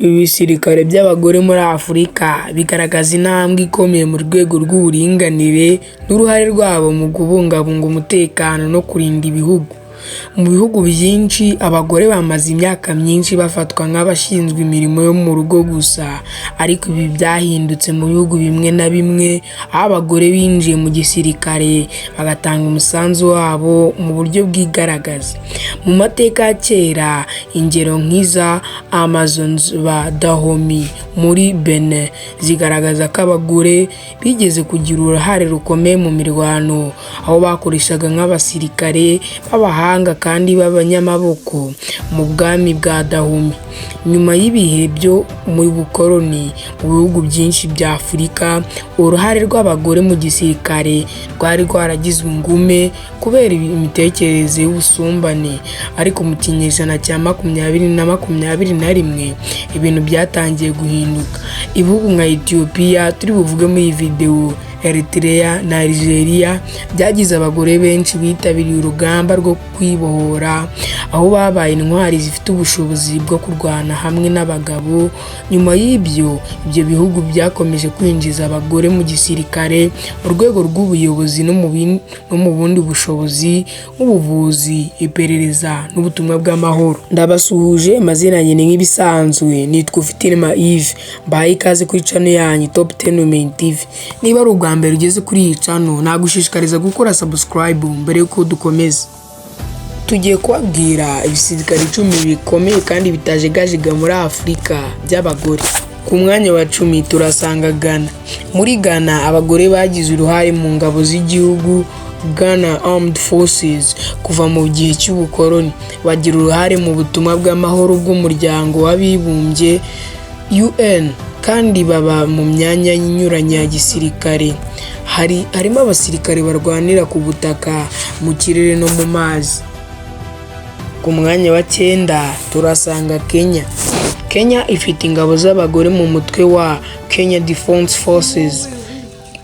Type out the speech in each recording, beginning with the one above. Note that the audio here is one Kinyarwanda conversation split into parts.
Ibisirikare by'abagore muri Afurika bigaragaza intambwe ikomeye mu rwego rw'uburinganire n'uruhare rwabo mu kubungabunga umutekano no kurinda ibihugu. Mu bihugu byinshi, abagore bamaze imyaka myinshi bafatwa nk'abashinzwe imirimo yo mu rugo gusa, ariko ibi byahindutse mu bihugu bimwe na bimwe, aho abagore binjiye mu gisirikare bagatanga umusanzu wabo mu buryo bwigaragaza. Mu mateka ya kera, ingero nk'iza Amazons ba Dahomey muri Benin zigaragaza ko abagore bigeze kugira uruhare rukomeye mu mirwano, aho bakoreshaga nk'abasirikare b'abahanga kandi b'abanyamaboko mu bwami bwa Dahomey. Nyuma y'ibihe byo mu bukoloni, mu bihugu byinshi bya Afurika, uruhare rw'abagore mu gisirikare rwari rwaragizwe ingume kubera imitekerereze y'ubusumbane, ariko mu kinyejana cya 20 na 21, ibintu byatangiye guhinduka. Ibihugu nka Ethiopia turi buvuge muri iyi video, Eritrea na Algeria byagize abagore benshi bitabiriye urugamba rwo kwibohora, aho babaye intwari zifite ubushobozi bwo kurwana hamwe n'abagabo. Nyuma y'ibyo, ibyo bihugu byakomeje kwinjiza abagore mu gisirikare, mu rwego rw'ubuyobozi no mu bundi bushobozi nk'ubuvuzi, iperereza n'ubutumwa bw'amahoro. Ndabasuhuje, amazina yanjye ni nk'ibisanzwe, nitwa Ufitirema Yves, mbahaye ikaze kuri channel yanyu Top 10 Women TV. Niba ari ubwa mbere ugeze kuri iyi channel, nagushishikariza gukora subscribe mbere yuko dukomeza. Tugiye kubabwira ibisirikare 10 bikomeye kandi bitajegajega muri Afurika by'abagore. Ku mwanya wa 10 turasanga Ghana. Muri Ghana, abagore bagize uruhare mu ngabo z'igihugu, Ghana Armed Forces, kuva mu gihe cy'ubukoloni, bagira uruhare mu butumwa bw'amahoro bw'Umuryango w'Abibumbye, UN, kandi baba mu myanya inyuranye ya gisirikare. Harimo abasirikare barwanira ku butaka, mu kirere no mu mazi. Ku mwanya wa 9 turasanga Kenya. Kenya ifite ingabo z'abagore mu mutwe wa Kenya Defence Forces,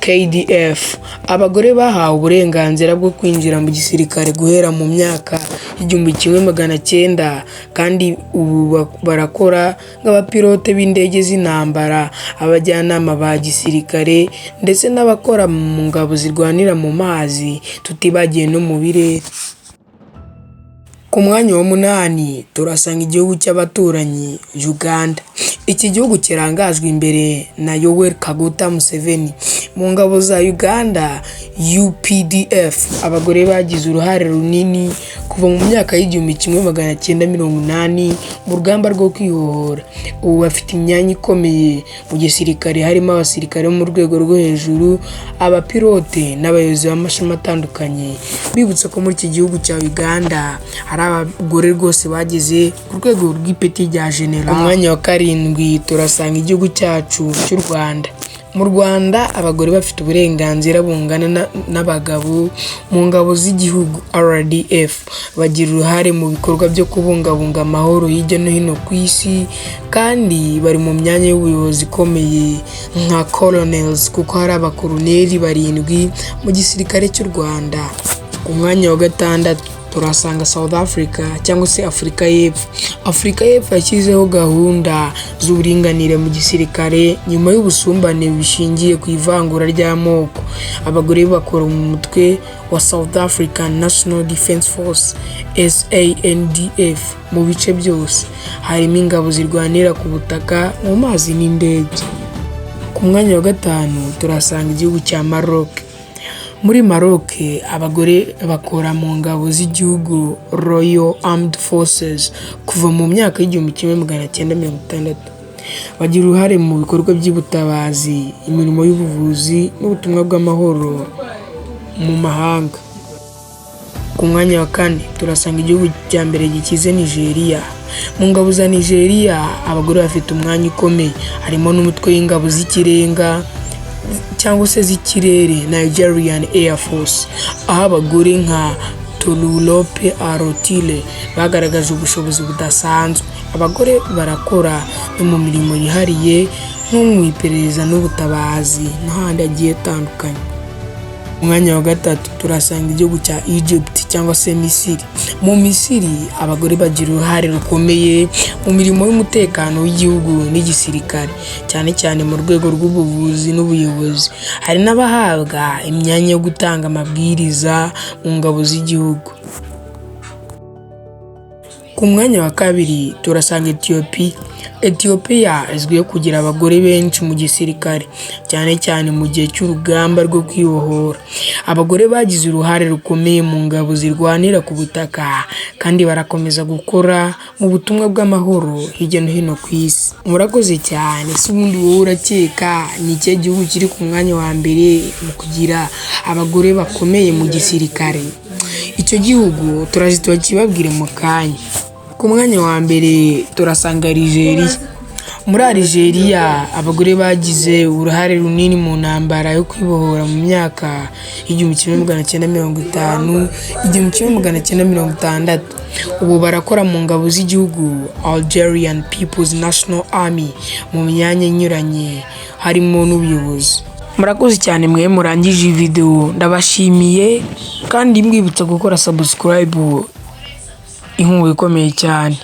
KDF. Abagore bahawe uburenganzira bwo kwinjira mu gisirikare guhera mu myaka y'1900, kandi ubu barakora nk'abapilote b'indege z'intambara, abajyanama ba gisirikare ndetse n'abakora mu ngabo zirwanira mu mazi, tutibagiwe no mu birere. Ku mwanya wa 8 turasanga igihugu cy'abaturanyi, Uganda. Iki gihugu kirangajwe imbere na Yoweri Kaguta Museveni. Mu ngabo za Uganda, UPDF, abagore bagize uruhare runini kuva mu myaka y'1980 mu rugamba rwo kwibohora. Ubu bafite imyanya ikomeye mu gisirikare, harimo abasirikare bo mu rwego rwo hejuru, abapilote n'abayobozi b'amashami atandukanye. Bibutsa ko muri iki gihugu cya Uganda hari abagore rwose bageze ku rwego rw'ipeti rya general. Ku mwanya wa 7 turasanga igihugu cyacu cy'u Rwanda. Mu Rwanda, abagore bafite uburenganzira bungana n'abagabo mu ngabo z'igihugu, RDF, bagira uruhare mu bikorwa byo kubungabunga amahoro hirya no hino ku isi, kandi bari mu myanya y'ubuyobozi ikomeye nka colonels, kuko hari abakoloneli barindwi mu gisirikare cy'u Rwanda. Ku mwanya wa 6 turasanga South Africa cyangwa se Afurika y'Epfo. Afurika y'Epfo yashyizeho gahunda z'uburinganire mu gisirikare nyuma y'ubusumbane bushingiye ku ivangura ry'amoko. Abagore bakora mu mutwe wa South African National Defence Force, SANDF, mu bice byose, harimo ingabo zirwanira ku butaka, mu mazi n'indege. Ku mwanya wa 5 turasanga igihugu cya Maroc. Muri Maroc, abagore bakora mu ngabo z'igihugu, Royal Armed Forces, kuva mu myaka y'1960. Bagira uruhare mu bikorwa by'ubutabazi, imirimo y'ubuvuzi n'ubutumwa bw'amahoro mu mahanga. Ku mwanya wa 4 turasanga igihugu cya mbere gikize, Nigeria. Mu ngabo za Nigeria, abagore bafite umwanya ukomeye, harimo n'umutwe w'ingabo z'ikirenga cyangwa se z'ikirere, Nigerian Air Force, aho abagore nka Tolulope Arotile bagaragaje ubushobozi budasanzwe. Abagore barakora no mu mirimo yihariye nko mu iperereza n'ubutabazi n'ahandi hagiye hatandukanye. Mwanya wa gatatu turasanga igihugu cya Egypt cyangwa se Misiri. Mu Misiri abagore bagira uruhare rukomeye mu mirimo y'umutekano w'igihugu n'igisirikare, cyane cyane mu rwego rw'ubuvuzi n'ubuyobozi. Hari n'abahabwa imyanya yo gutanga amabwiriza mu ngabo z'igihugu. Ku mwanya wa kabiri turasanga Ethiopia. Ethiopia izwiho kugira abagore benshi mu gisirikare, cyane cyane mu gihe cy'urugamba rwo kwibohora. Abagore bagize uruhare rukomeye mu ngabo zirwanira ku butaka kandi barakomeza gukora mu butumwa bw'amahoro hirya no hino ku isi. Murakoze cyane. Se ubundi wowe urakeka ni ikihe gihugu kiri ku mwanya wa mbere mu kugira abagore bakomeye mu gisirikare? Icyo gihugu turaje tukibabwire mu kanya. Ku mwanya wa mbere turasanga Algeria. Muri Algeria abagore bagize uruhare runini mu ntambara yo kwibohora mu myaka 1950, 1960. Ubu barakora mu ngabo z'igihugu, Algerian People's National Army, mu myanya inyuranye harimo n'ubuyobozi. Murakoze cyane mwe murangije iyi video, ndabashimiye kandi mbwibutsa gukora subscribe, inkunga ikomeye cyane.